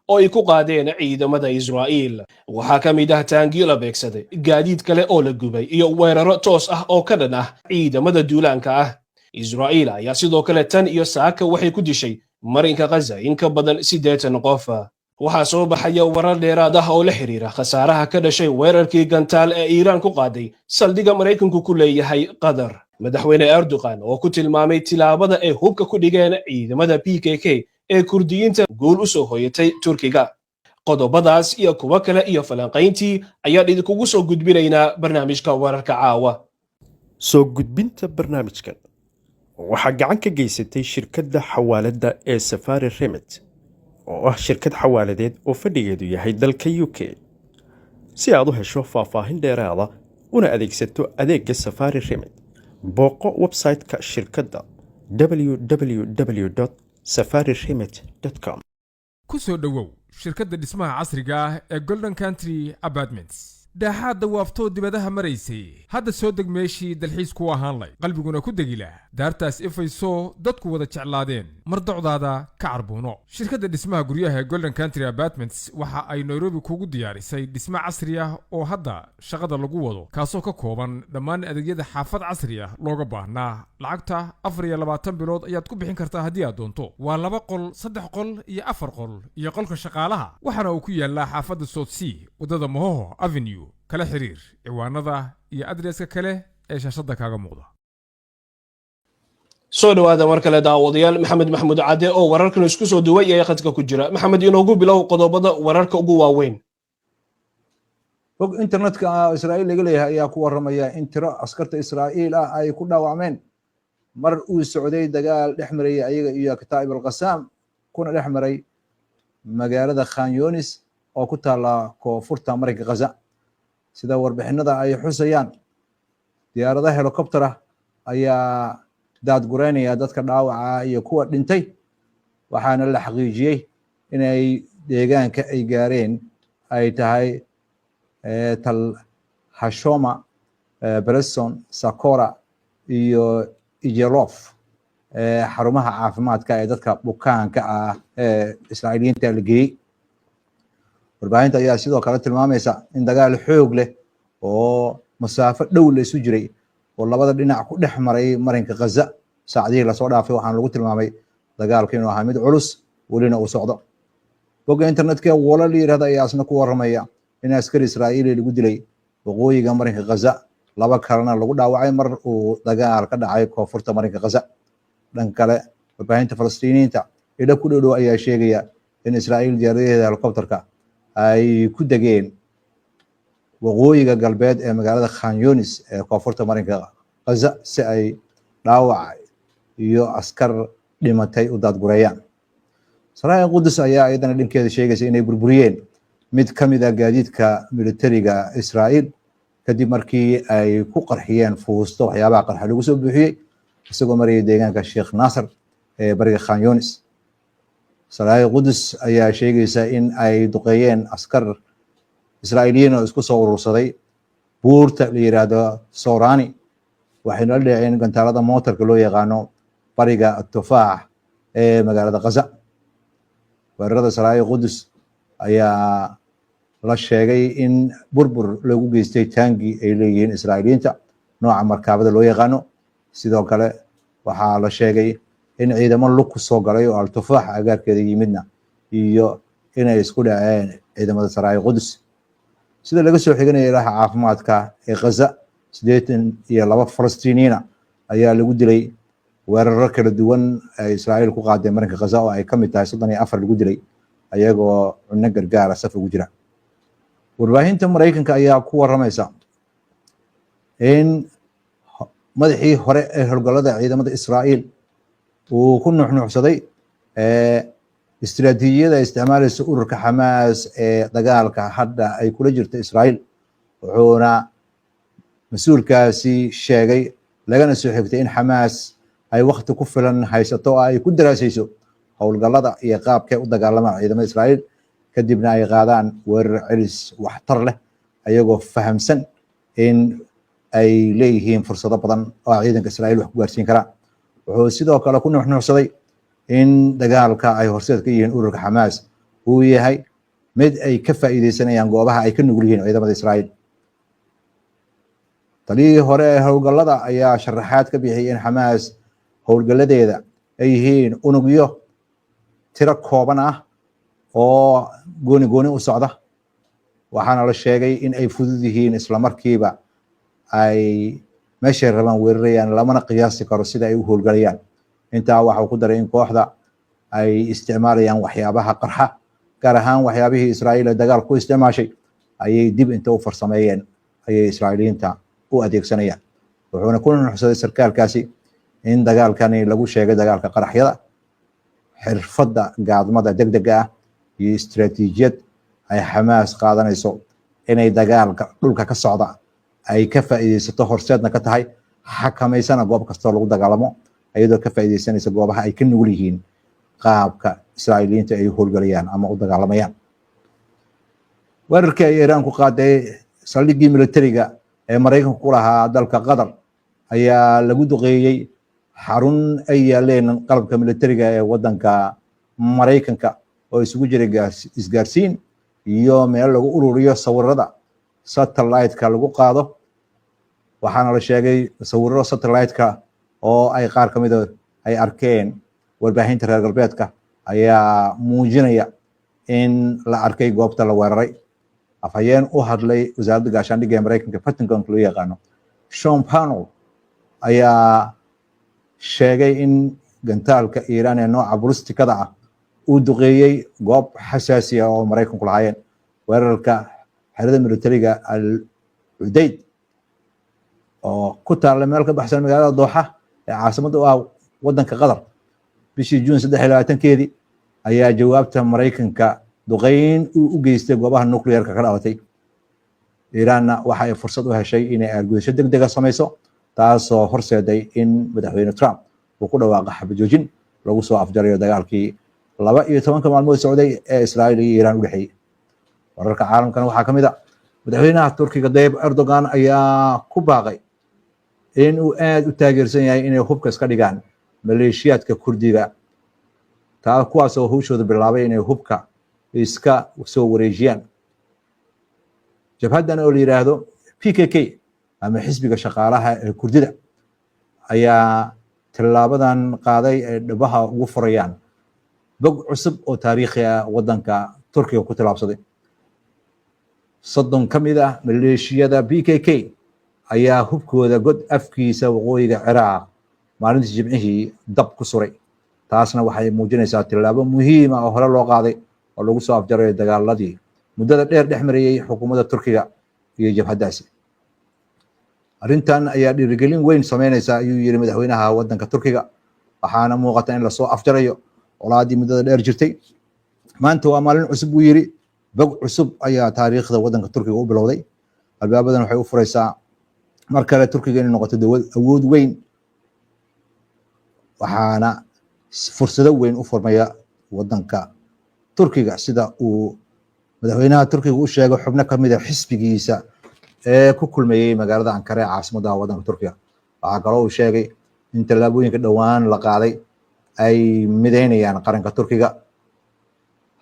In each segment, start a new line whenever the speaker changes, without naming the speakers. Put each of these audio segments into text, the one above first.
oo ay ku qaadeen ciidamada Israa'iil. Waxaa ka mid ah taangiyo la beegsaday, gaadiid kale oo la gubay iyo weeraro toos ah oo ka dhan ah ciidamada duulaanka ah. Israa'iil ayaa sidoo kale tan iyo saaka waxay ku dishay marinka Ghaza in ka badan 80 qof. Waxaa soo baxaya warar dheeraad ah oo la xiriira khasaaraha ka dhashay weerarkii gantaal ee Iiraan ku qaaday saldhigga Maraykanku ku leeyahay Qatar. Madaxweyne Erdogan oo ku tilmaamay tilaabada ay hubka ku dhigeen ciidamada PKK ee Kurdiyiinta guul u soo hoyatay Turkiga. Qodobadaas iyo kuwo kale iyo falanqayntii ayaan idinkugu soo gudbinaynaa barnaamijka wararka caawa.
Soo gudbinta barnaamijkan waxaa gacan ka geysatay shirkadda xawaaladda ee Safari Remit, oo ah shirkad xawaaladeed oo fadhigeedu yahay dalka UK. Si aad u hesho faahfaahin dheeraada una adeegsato adeegga Safari Remit, booqo website-ka shirkadda www Safari Remit com.
Ku soo dhowow shirkadda dhismaha casriga ah ee Golden Country Apartments. Daaxaadda waaftoo dibadaha maraysay, hadda soo deg meeshii dalxiis ku ahaan lay, qalbiguna ku degi lah, daartaas ifayso, dadku wada jeclaadeen, mar docdaada ka carbuuno. Shirkadda dhismaha guryaha ee Golden Country Apartments waxa ay Nairobi kugu diyaarisay dhismo casri ah oo hadda shaqada lagu wado, kaasoo ka kooban dhammaan adeegyada xaafad casri ah looga baahnaa. Lacagta 24 bilood ayaad ku bixin kartaa haddii aad doonto. Waa laba qol, saddex qol iyo afar qol iyo qolka shaqaalaha, waxaana uu ku yaallaa xaafadda South C, waddada Mohoho Avenue. Kala xiriir ciwaanada iyo adreeska kale ee shaashadda kaaga muuqda.
Soo dhowaada mar kale, daawadayaal. Maxamed Maxamuud Cadde oo wararkan isku soo duway ee khadka ku jira. Maxamed, inoogu bilow qodobada wararka ugu waaweyn.
Bog internetka Israa'iil laga leeyahay ayaa ku waramaya in tiro askarta Israa'iil ah ay ku dhaawacmeen mar uu socday dagaal dhex marayay ayaga iyo Kataa'ib Alqasaam, kuna dhex maray magaalada Khan Yunis oo ku taala koonfurta marinka Ghaza. Sida warbixinada ay xusayaan, diyaarada helicopter ah ayaa daadgureynaya dadka dhaawaca iyo kuwa dhintay, waxaana la xaqiijiyey inay deegaanka ay gaareen ay tahay Tal Hashoma, Bresson, Sakora iyo Ichilov, xarumaha caafimaadka ee dadka bukaanka ah ee Israa'iiliyiinta la geeyey. Warbaahinta ayaa sidoo kale tilmaamaysa in dagaal xoog leh oo masaafo dhow la isu jiray oo labada dhinac ku dhex maray marinka Ghaza saacadihii lasoo dhaafay. Waxaana lagu tilmaamay dagaalka inuu ahaa mid culus, welina uu socdo. Bogga internetka Walla la yirahda ayaa isna ku waramaya in askari Israa'iili lagu dilay waqooyiga marinka Ghaza, laba kalena lagu dhaawacay mar uu dagaal ka dhacay koonfurta marinka Ghaza. Dhanka kale, warbaahinta Falastiiniyiinta ilo ku dhow dhow ayaa sheegaya in Israa'iil diyaaradaheeda helicopterka ay ku degeen waqooyiga galbeed ee magaalada Khan Yunis ee koonfurta marinka Ghaza si ay dhaawac iyo askar dhimatay u daadgureeyaan. Saraaya Qudus ayaa iyadana dhankeeda sheegaysa inay burburiyeen mid ka mid a gaadiidka militariga Israa'iil, kadib markii ay ku qarxiyeen fuusto waxyaabaha qarxa lagu soo buuxiyey, isagoo marayay deegaanka Sheekh Naasar ee bariga Khan Yunis. Saraaya Qudus ayaa sheegaysa in ay duqeeyeen askar Israa'iiliyiin oo isku soo urursaday buurta la yiraahdo Sorani, waxayna la dhaceen gantaalada mootarka loo yaqaano bariga Tufaax ee magaalada Ghaza. Weerarada Saraaya Qudus ayaa la sheegay in burbur loogu geystay taangi ay leeyihiin Israa'iiliyiinta, nooca markaabada loo yaqaano. Sidoo kale waxaa la sheegay in ciidamo lug ku soo galay oo Altufaax agaarkeeda yimidna iyo inay isku dhaceen ciidamada Saraaya Qudus. Sida laga soo xiganaya ilaha caafimaadka ee Ghaza, 82 Falastiiniyiina ayaa lagu dilay weeraro kala duwan ay Israa'iil ku qaadeen marinka Ghaza, oo ay ka mid tahay 34 lagu dilay ayagoo cunno gargaara saf ugu jira. Warbaahinta Maraykanka ayaa ku waramaysa in madaxii hore ee howlgallada ciidamada Israa'iil uu ku nuuxnuuxsaday istiraatiijiyada ay isticmaalaysa ururka Xamaas ee dagaalka hadda ay kula jirto Israa'iil. Wuxuuna mas-uulkaasi sheegay, lagana soo xigtay, in Xamaas ay wakti ku filan haysato oo ay ku daraasayso howlgallada iyo qaabkay u dagaalamaan ciidamada Israa'iil, kadibna ay qaadaan weerar celis waxtar leh, ayagoo fahamsan in ay leeyihiin fursado badan oo ciidanka Israa'iil wax ku gaarsiin karaan. Wuxuu sidoo kale ku nuuxnuuxsaday in dagaalka ay horseed ka yihiin ururka Xamaas uu Uu yahay mid ay ka faa'iideysanayaan goobaha ay ka nugul yihiin ciidamada Israa'iil. Taliyihii hore ee howlgallada ayaa sharaxaad ka bixiyay in Xamaas howlgalladeeda ay yihiin unugyo tiro kooban ah oo gooni gooni u socda, waxaana la sheegay in ay fudud yihiin, islamarkiiba ay meeshay rabaan weerarayaan, lamana qiyaasi karo sida ay u howlgalayaan. Intaa waxa uu ku daray in kooxda ay isticmaalayaan waxyaabaha qarxa, gaar ahaan waxyaabihii Israa'iil ee dagaal ku isticmaashay ayay dib inta u farsameeyeen ayay Israa'iiliyiinta u adeegsanayaan. Wuxuuna ku nuxsaday sarkaalkaasi in dagaalkani lagu sheegay dagaalka qaraxyada, xirfadda gaadmada degdega ah iyo istiraatiijiyad ay Xamaas qaadanayso inay dagaalka dhulka ka socda ay ka faa'iideysato, horseedna ka tahay, xakamaysana goob kastoo lagu dagaalamo, iyadoo ka faa'iideysanaysa goobaha ay ka nugul yihiin qaabka Israa'iiliyiinta ay u howlgalayaan ama u dagaalamayaan. Weerarkii ay Iiraan ku qaaday saldhiggii militariga ee Maraykanku ku lahaa dalka Qatar ayaa lagu duqeeyey xarun ay yaaleen qalabka militariga ee waddanka Maraykanka oo isugu jiray isgaarsiin iyo meel lagu ururiyo sawirada satellite-ka lagu qaado. Waxaana la sheegay sawiro satellite-ka oo ay qaar ka mida ay arkeen warbaahinta reer galbeedka ayaa muujinaya in la arkay goobta la weeraray. Afhayeen u hadlay wasaaradda gaashaandhigga ee Maraykanka, Pentagon loo yaqaano, Sean Parnell, ayaa sheegay in gantaalka Iiraan ee nooca bulistikada ah uu duqeeyey goob xasaasi ah oo Maraykanku lahaayeen. Weerarka xerada militariga Al Cudeyd oo ku taalla meel ka baxsan magaalada Dooxa ee caasimadda u ah waddanka Qatar bishii Juun 23-keedii ayaa jawaabta Maraykanka duqeyn uu u geystay goobaha nuclearka ka dhalatay. Iiraanna waxa ay fursad u heshay inay aargudasho deg dega samayso, taasoo horseeday in Madaxweyne Trump uu ku dhawaaqa xabajoojin lagu soo afjarayo dagaalkii 12-ka maalmood socday ee Israa'iil iyo Iiraan u dhexeeyey. Wararka caalamkana waxaa ka mid a, madaxweynaha Turkiga Tayyip Erdogan ayaa ku baaqay in uu aad u taageersan yahay inay hubka iska dhigaan maleeshiyaadka Kurdiga, taa kuwaasoo hawshooda bilaabay inay hubka iska soo wareejiyaan. Jabhaddan oo la yidhaahdo PKK ama xisbiga shaqaalaha ee Kurdida ayaa tillaabadan qaaday ay dhabaha ugu furayaan bog cusub oo taariikhi ah waddanka Turkiga ku tillaabsaday. 30 ka mid ah maleeshiyada PKK ayaa hubkooda god afkiisa waqooyiga Ciraaq maalintii Jimcihii dab ku suray. Taasna waxay muujinaysaa tillaabo muhiima oo hore loo qaaday oo lagu soo afjarayo dagaaladii muddada dheer dhex marayey xukuumadda Turkiga iyo jabhaddaasi. Arrintan ayaa dhiirigelin weyn sameynaysa, ayuu yiri madaxweynaha waddanka Turkiga, waxaana muuqata in lasoo afjarayo colaadii muddada dheer jirtay. Maanta waa maalin cusub, buu yiri. Bog cusub ayaa taariikhda waddanka Turkiga u bilowday. Albaabadan waxay u furaysaa mar kale Turkiga inay noqoto dowlad awood weyn, waxaana fursado weyn u furmaya waddanka Turkiga, sida uu madaxweynaha Turkiga u sheegay xubno ka mid a xisbigiisa ee ku kulmayey magaalada Ankara ee caasimadda waddanka Turkiga. Waxaa kaloo uu sheegay in tallaabooyinka dhowaan la qaaday ay mideynayaan qaranka Turkiga.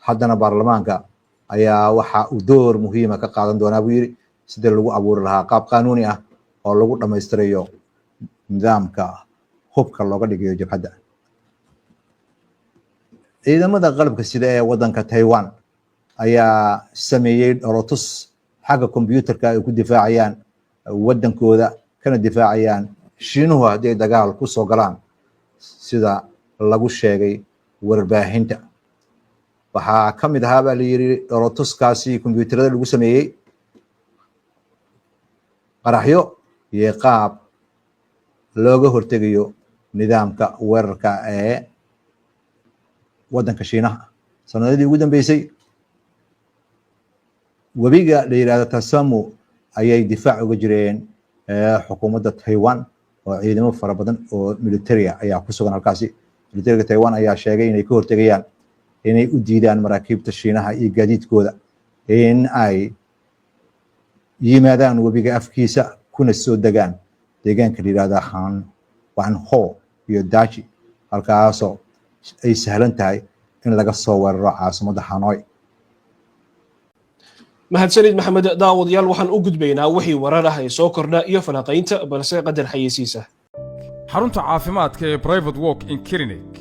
Haddana baarlamaanka ayaa waxa uu door muhiima ka qaadan doonaa, buu yiri, sidii lagu abuuri lahaa qaab qaanuuni ah oo lagu dhammaystirayo nidaamka hubka looga dhigayo jabhadda. Ciidamada qalabka sida ee waddanka Taiwan ayaa sameeyey dholotus xagga combyuutarka ay ku difaacayaan waddankooda kana difaacayaan Shiinuhu haddii ay dagaal ku soo galaan, sida lagu sheegay warbaahinta. Waxaa ka mid ahaa, baa la yiri, dholotuskaasi kombyuutarada lagu sameeyey qaraxyo iyo qaab looga hortegayo nidaamka weerarka ee waddanka Shiinaha. Sanadadii ugu dambeysay webiga la yihahdo Tasamu ayay difaac uga jireen xukuumadda Taiwan, oo ciidamo fara badan oo militaria ayaa ku sugan halkaasi. Militariga Taiwan ayaa sheegay inay ka hortegayaan inay u diidaan maraakiibta Shiinaha iyo gaadiidkooda in ay yimaadaan webiga afkiisa kuna soo degaan deegaanka la yihahda Han Wanho iyo Daji, halkaasoo ay sahlan tahay in laga soo weeraro caasimadda Hanoi.
Mahadsanid, Maxamed. Daawadayaal, waxaan u gudbaynaa wixii warar ah ee soo kordha iyo falanqaynta, balse qadar xayeysiisa.
Xarunta caafimaadka ee Private Walk in Clinic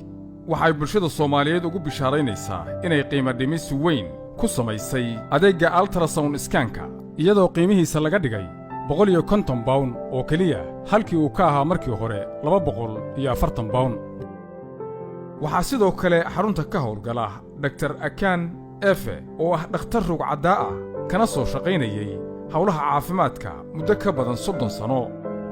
waxay bulshada Soomaaliyeed ugu bishaaraynaysaa inay qiimo dhimis weyn ku samaysay adeegga ultrasound scan-ka, iyadoo qiimihiisa laga dhigay £150 oo keliya, halkii uu ka ahaa markii hore £240. Waxaa sidoo kale xarunta ka howlgala Dhaktar Akaan Efe, oo ah dhakhtar rugcaddaa ah, kana soo shaqaynayey howlaha caafimaadka muddo ka badan 30 sano.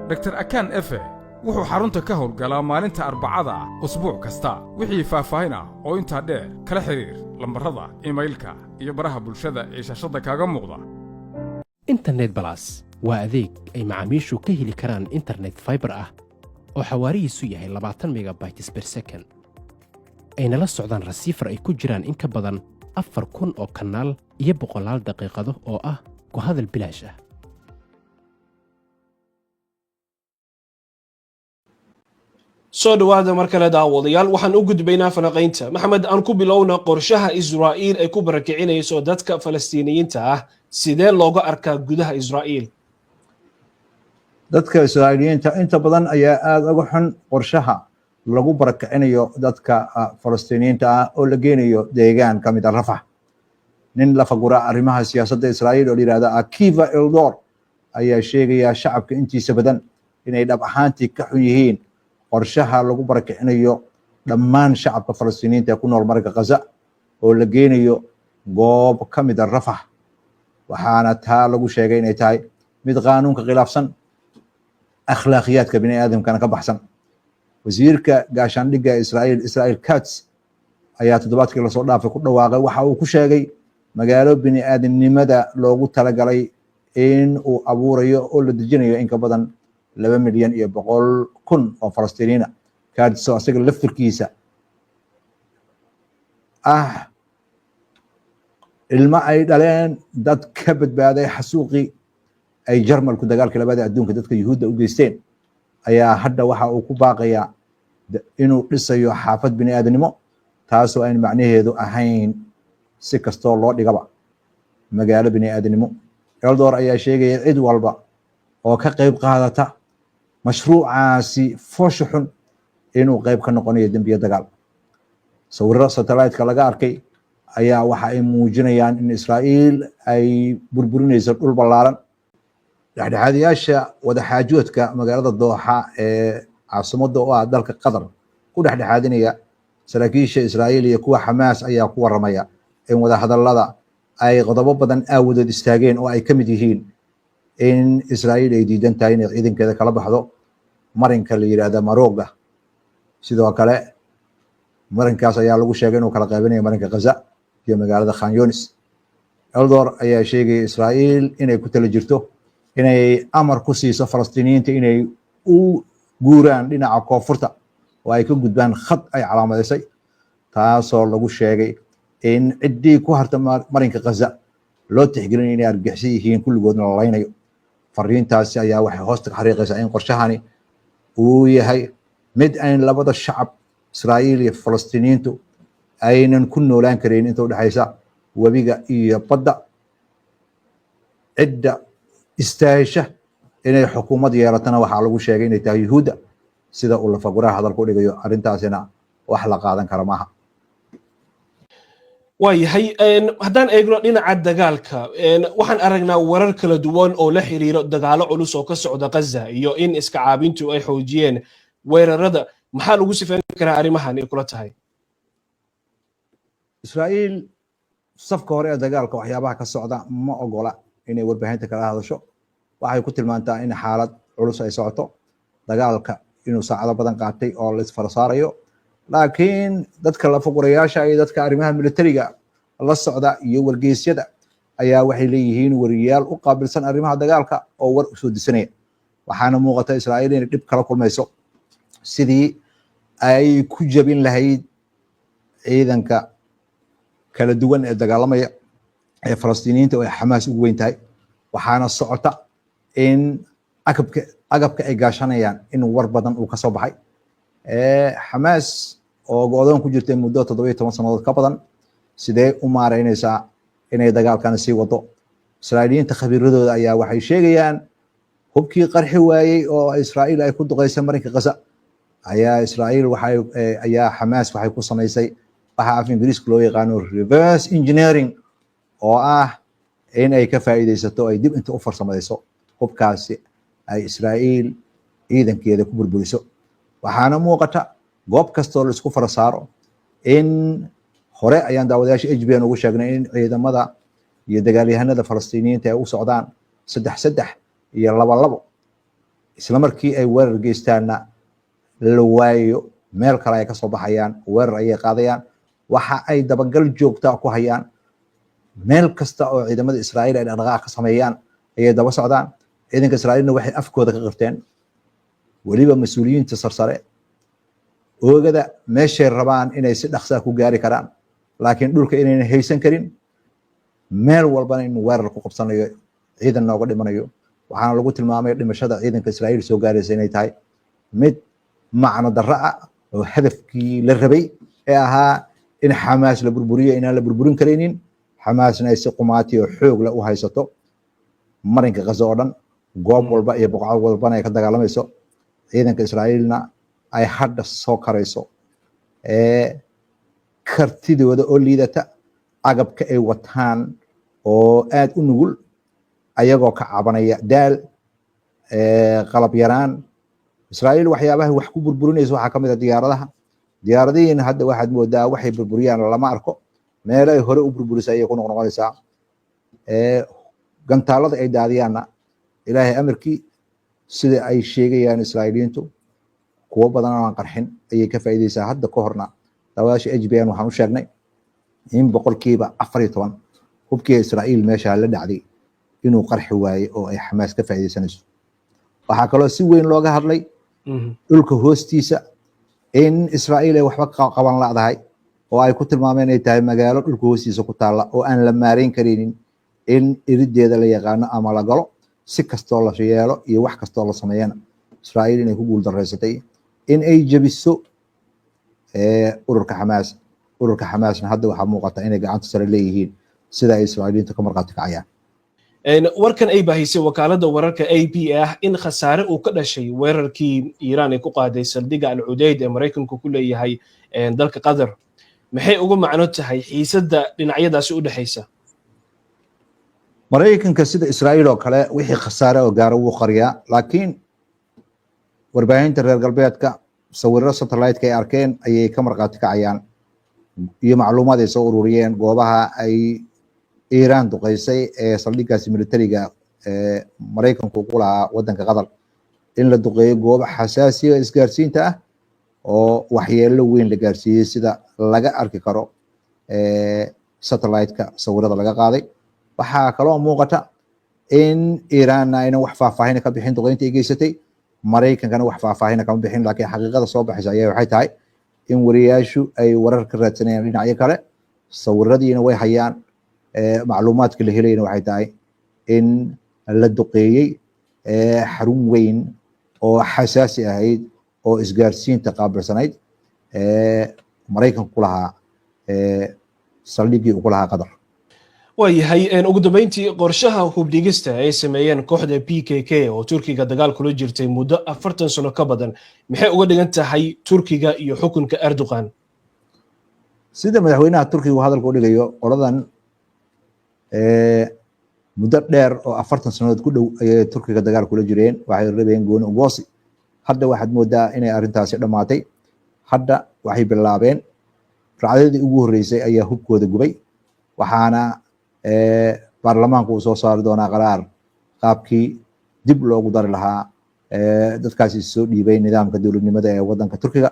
Dhaktar Akaan Efe wuxuu xarunta ka howlgalaa maalinta Arbacada usbuuc kasta. Wixii faahfaahin ah oo intaa dheer, kala xidhiir lambarrada, email-ka iyo baraha bulshada ee shaashadda kaaga muuqda.
Internet Plus waa adeeg ay macaamiishu ka heli karaan internet fiber ah oo xawaarihiisu yahay 20 megabytes per second, ayna la socdaan receiver ay ku jiraan in ka badan 4000 oo kanaal iyo boqolaal daqiiqado oo ah ku hadal bilaash ah.
Soo dhowaada mar kale, daawadayaal. Waxaan u gudbaynaa falanqaynta. Maxamed, aan ku bilowna qorshaha Israa'iil ay ku barakicinayso dadka Falastiiniyiinta ah. Sidee looga arkaa gudaha Israa'iil?
Dadka Israa'iiliyiinta inta badan ayaa aada uga xun qorshaha lagu barakicinayo dadka Falastiiniyiinta ah oo la geenayo deegaan ka mid a Rafax. Nin la fagura arrimaha siyaasadda Israa'iil oo la yihahda Akiva Eldor ayaa sheegaya shacabka intiisa badan inay dhab ahaantii ka xun yihiin qorshaha lagu barakicinayo dhammaan shacabka Falastiiniyiinta ee ku nool Marinka Ghaza oo la geenayo goob ka mid a Rafax. Waxaana taa lagu sheegay inay tahay mid qaanuunka khilaafsan, akhlaaqiyaadka bini aadamkana ka baxsan. Wasiirka gaashaandhigga Israa'iil, Israel Katz, ayaa toddobaadkii lasoo dhaafay ku dhawaaqay waxa uu ku sheegay magaalo bini aadamnimada loogu talagalay in uu abuurayo oo la dejinayo in ka badan 2,100,000 oo Falastiiniina. Katz oo asaga laftirkiisa ah ilmo ay dhaleen dad ka badbaaday xasuuqii ay Jarmalku dagaalkii labaada adduunka dadka Yuhuudda u geysteen, ayaa hadda waxa uu ku baaqayaa inuu dhisayo xaafad bini aadamnimo, taasoo ayn macnaheedu ahayn si kastoo loo dhigaba magaalo bini aadamnimo. Eldor ayaa sheegaya cid walba oo ka qayb qaadata mashruucaasi foosha xun inuu qayb ka noqonayo dembiye dagaal. Sawirro satellite-ka laga arkay ayaa waxa ay muujinayaan in Israa'iil ay burburinayso dhul ballaaran. Dhexdhexaadiyaasha wadaxaajoodka magaalada Dooxa ee caasimadda u ah dalka Qatar ku dhexdhexaadinaya saraakiisha Israa'iil iyo kuwa Xamaas ayaa ku waramaya in wadahadallada ay qodobo badan aawadood istaageen, oo ay ka mid yihiin in Israa'iil ay diidan tahay inay ciidankeeda kala baxdo marinka la yidhaahda Maroga. Sidoo kale marinkaas ayaa lagu sheegay inuu kala qaybinayo marinka Ghaza iyo magaalada Khan Yunis. Eldor ayaa sheegaya Israa'iil inay ku tala jirto inay amar ku siiso Falastiiniyiinta inay u guuraan dhinaca koonfurta oo ay ka gudbaan khad ay calaamadaysay, taasoo lagu sheegay in ciddii ku harta marinka Ghaza loo tixgelin inay argixisay yihiin, kulligoodna la laynayo. Fariintaasi ayaa waxay hoosta ka xariiqaysaa in qorshahani uu yahay mid ayn labada shacab, Israa'iil iyo Falastiiniyiintu, aynan ku noolaan karayn inta udhexaysa webiga iyo badda. Cidda istaahisha inay xukuumad yeelatana waxaa lagu sheegay inay tahay Yuhuudda, sida uu lafaguraha hadalku dhigayo. Arrintaasina wax la qaadan kara maaha.
Waayahay, haddaan eegno dhinaca dagaalka, waxaan aragnaa warar kala duwan oo la xiriiro dagaalo culus oo ka socda Ghaza iyo in iska caabintu ay xoojiyeen weerarada. Maxaa lagu sifeyn karaa arrimahan ay kula tahay?
Israa'iil safka hore ee dagaalka waxyaabaha ka socda ma ogola inay warbaahinta kala hadasho. Waxay ku tilmaantaa in xaalad culus ay socoto, dagaalka inuu saacado badan qaatay oo la isfara saarayo. Laakiin dadka lafagurayaasha iyo dadka arrimaha militariga la socda iyo wargeysyada ayaa waxay leeyihiin wariyaal u qaabilsan arrimaha dagaalka oo war usoo disanaya. Waxaana muuqata Israa'iil inay dhib kala kulmayso sidii ay ku jabin lahayd ciidanka kala duwan ee dagaalamaya ee Falastiiniyiinta oo ay Xamaas ugu weyn tahay. Waxaana socota in agabka ay gaashanayaan in war badan uu kasoo baxay. Xamaas oo go-doon ku jirtay muddo 17 sannadood ka badan, sidee u maareynaysaa inay dagaalkan sii wado? Israa'iiliyiinta khabiiradooda ayaa waxay sheegayaan hubkii qarxi waayey oo Israa'iil ay ku duqeysay marinka Gaza ayaa Israa'iil waxay ayaa Xamaas waxay ku samaysay waxa af Ingiriiska loo yaqaano reverse engineering, oo ah in ay ka faa'iidaysato, ay dib inta u farsamayso hubkaasi ay Israa'iil ciidankeeda ku burburiso. Waxaana muuqata goob kastoo la isku fara saaro in hore ayaan daawadayaasha HBN ugu sheegnay in ciidamada iyo dagaalyahanada Falastiiniyiinta ay u socdaan saddex saddex iyo laba labo, isla markii ay weerar geystaanna la waayo, meel kale ay kasoo baxayaan, weerar ayay qaadayaan. Waxa ay dabagal joogta ku hayaan meel kasta oo ciidamada Israa'iil ay dhaqdhaqaaq ka sameeyaan ayay daba socdaan. Ciidanka Israa'iilna waxay afkooda ka qirteen, weliba mas-uuliyiinta sarsare oogada, meeshay rabaan inay si dhaqsaa ku gaari karaan, laakiin dhulka inayna haysan karin, meel walbana in weerar ku qabsanayo, ciidan nooga dhimanayo. Waxaana lagu tilmaamay dhimashada ciidanka Israa'iil soo gaaraysa inay tahay mid macno darro ah, oo hadafkii la rabay ee ahaa in Xamaas la burburiyo inaan la burburin karaynin, Xamaasna ay si qumaati oo xoog leh u haysato marinka Gaza oo dhan, goob walba iyo boqocad walbana ay ka dagaalamayso, ciidanka Israa'iilna ay hadda soo karayso ee kartidooda oo liidata, agabka ay wataan oo aad u nugul, ayagoo ka cabanaya daal, qalab yaraan. Israa'iil waxyaabaha wax ku burburinaysa waxaa ka mid a diyaaradaha. Diyaaradihiina hadda waxaad moodaa waxay burburiyaan lama arko, meelo ay hore u burburisay ayay ku noqnoqonaysaa. Gantaalada ay daadiyaanna, Ilaahay amarkii, sida ay sheegayaan Israa'iiliyiintu, kuwo badan oo aan qarxin ayay ka faa'iideysaa. Hadda ka horna daawadaasha HBN waxaan u sheegnay in 14% hubkii Israa'iil meesha la dhacday inuu qarxi waayey oo ay Xamaas ka faa'iideysanayso. Waxaa kaloo si weyn looga hadlay dhulka hoostiisa in Israa'iil ay waxba qaban la'dahay, oo ay ku tilmaameen inay tahay magaalo dhulka hoostiisa ku taalla oo aan la maareyn karaynin in irideeda la yaqaano ama la galo. Si kastoo la yeelo iyo wax kastoo la sameeyana, Israa'iil inay ku guuldareysatay in ay jebiso ururka Xamaas. Ururka Xamaasna hadda waxaa muuqata inay gacanta sare leeyihiin, sida ay Israa'iiliyiintu ka marqaati kacayaan.
Warkan ay baahisay wakaaladda wararka AP ah in khasaare uu ka dhashay weerarkii Iiraan ay ku qaaday saldhigga Al Cudeyd ee Maraykanku ku leeyahay dalka Qatar, maxay ugu macno tahay xiisadda dhinacyadaasi u dhexaysa?
Maraykanka, sida Israa'iil oo kale, wixii khasaare oo gaaro wuu qariyaa, laakiin warbaahinta reer galbeedka sawirro satellite-ka ay arkeen ayay ka markhaati kacayaan iyo macluumaad ay soo ururiyeen goobaha ay Iiraan duqeysay ee saldhiggaasi militariga ee Maraykanku ku lahaa waddanka Qatar, in la duqeeyo goobo xasaasiga isgaarsiinta ah oo waxyeelo weyn la gaarsiiyey, sida laga arki karo satellite-ka sawirada laga qaaday. Waxaa kaloo muuqata in Iiraanna aynan wax faahfaahina ka bixin duqeynta ay geysatay, Maraykankana wax faahfaahina kama bixin, laakiin xaqiiqada soo baxaysa ayaa waxay tahay in wariyaashu ay warar ka raadsanayaan dhinacyo kale, sawiradiina way hayaan, macluumaadka la helayna waxay tahay in la duqeeyey xarun weyn oo xasaasi ahayd oo isgaarsiinta qaabilsanayd Maraykanku ku lahaa saldhiggii uu ku lahaa Qatar.
Waayahay, ugu dambeyntii, qorshaha hubdhigista ay sameeyeen kooxda PKK oo Turkiga dagaal kula jirtay muddo 40 sano ka badan, maxay uga dhigan tahay Turkiga iyo xukunka Erdogan?
Sida madaxweynaha Turkiga uu hadalka u dhigayo, qoladan muddo dheer oo 40 sannadood ku dhow ayay Turkiga dagaal kula jireen. Waxay rabeen gooni ugoosi. Hadda waxaad moodaa inay arrintaasi dhammaatay. Hadda waxay bilaabeen racdadii ugu horreysay ayaa hubkooda gubay, waxaana baarlamaanku uu soo saari doonaa qaraar qaabkii dib loogu dari lahaa dadkaasi soo dhiibay nidaamka dowladnimada ee waddanka Turkiga.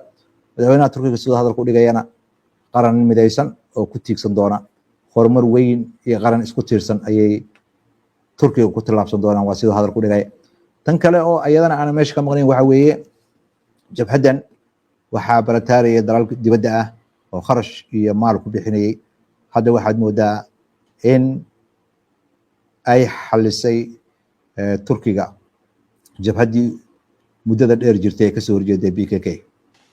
Madaxweynaha Turkiga sidoo hadalka u dhigayana, qaran midaysan oo ku tiigsan doona horumar weyn iyo qaran isku tiirsan ayay Turkiga ku tillaabsan doonaan, waa sidoo hadalku dhigaya. Tan kale oo ayadana aanan meesha ka maqnayn waxa weeye jabhaddan waxaa barataaraya dalalka dibadda ah oo kharash iyo maal ku bixinayay. Hadda waxaad moodaa in ay xalisay Turkiga jabhaddii muddada dheer jirtay ee kasoo horjeeday PKK.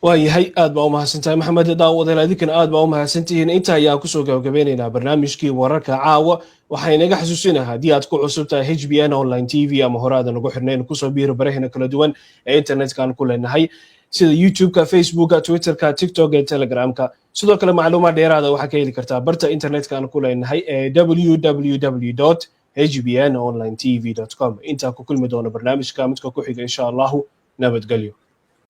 Waayahay, aad baa u mahadsantahay, Maxamed. Daawadayaal, idinkana aad baa u mahadsantihiin. Inta ayaan kusoo gabagabeynaynaa barnaamijkii wararka caawa. Waxaa inaga xasuusinaha, haddii aad ku cusub tahay HBN Online TV ama hore aadan ugu xirnayn, kusoo biiro baraheena kala duwan ee internet-kaan ku leenahay, sida YouTube-ka, Facebooka, Twitterka, TikTok ee Telegramka. Sidoo kale macluumaad dheeraada waxaa ka heli kartaa barta internetka aan ku leenahay ee www hbnonline tv com. Intaa ku kulmi doono barnaamijka midka ku xiga, insha Allahu, nabadgelyo.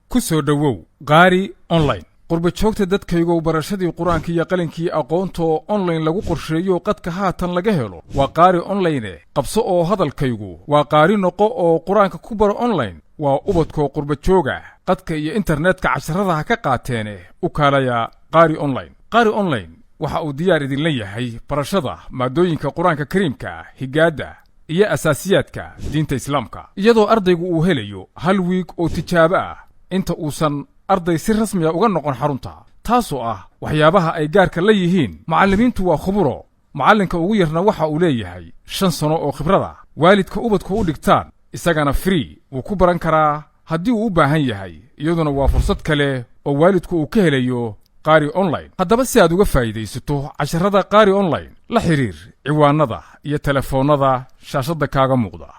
Ku soo dhowow Qaari Online. Qurba joogta dadkaygow, barashadii Qur-aanka iyo qalinkii aqoonta oo online lagu qorsheeyo, qadka haatan laga helo waa Qaari Online. Qabso oo hadalkaygu waa qaari noqo oo Qur-aanka ku baro online. Waa ubadkoo qurba jooga, qadka iyo internetka casharada ha ka qaateene, u kaalaya Qaari Online. Qaari Online waxa uu diyaar idinla yahay barashada maadooyinka Qur-aanka Kariimka, higaadda iyo asaasiyaadka diinta Islaamka, iyadoo ardaygu uu helayo hal wiig oo tijaabo ah inta uusan arday si rasmiya uga noqon xarunta. Taasoo ah waxyaabaha ay gaarka la yihiin. Macallimiintu waa khuburo. Macallinka ugu yarna waxa uu leeyahay 5 sano oo khibrada. Waalidka ubadku u dhigtaan isagana free wuu ku baran karaa haddii uu u baahan yahay. Iyaduna waa fursad kale oo waalidku uu ka helayo Qaari Online. Haddaba si aad uga faa'iidaysato casharrada Qaari Online, la xidhiir ciwaanada iyo telefoonnada shaashadda kaaga muuqda.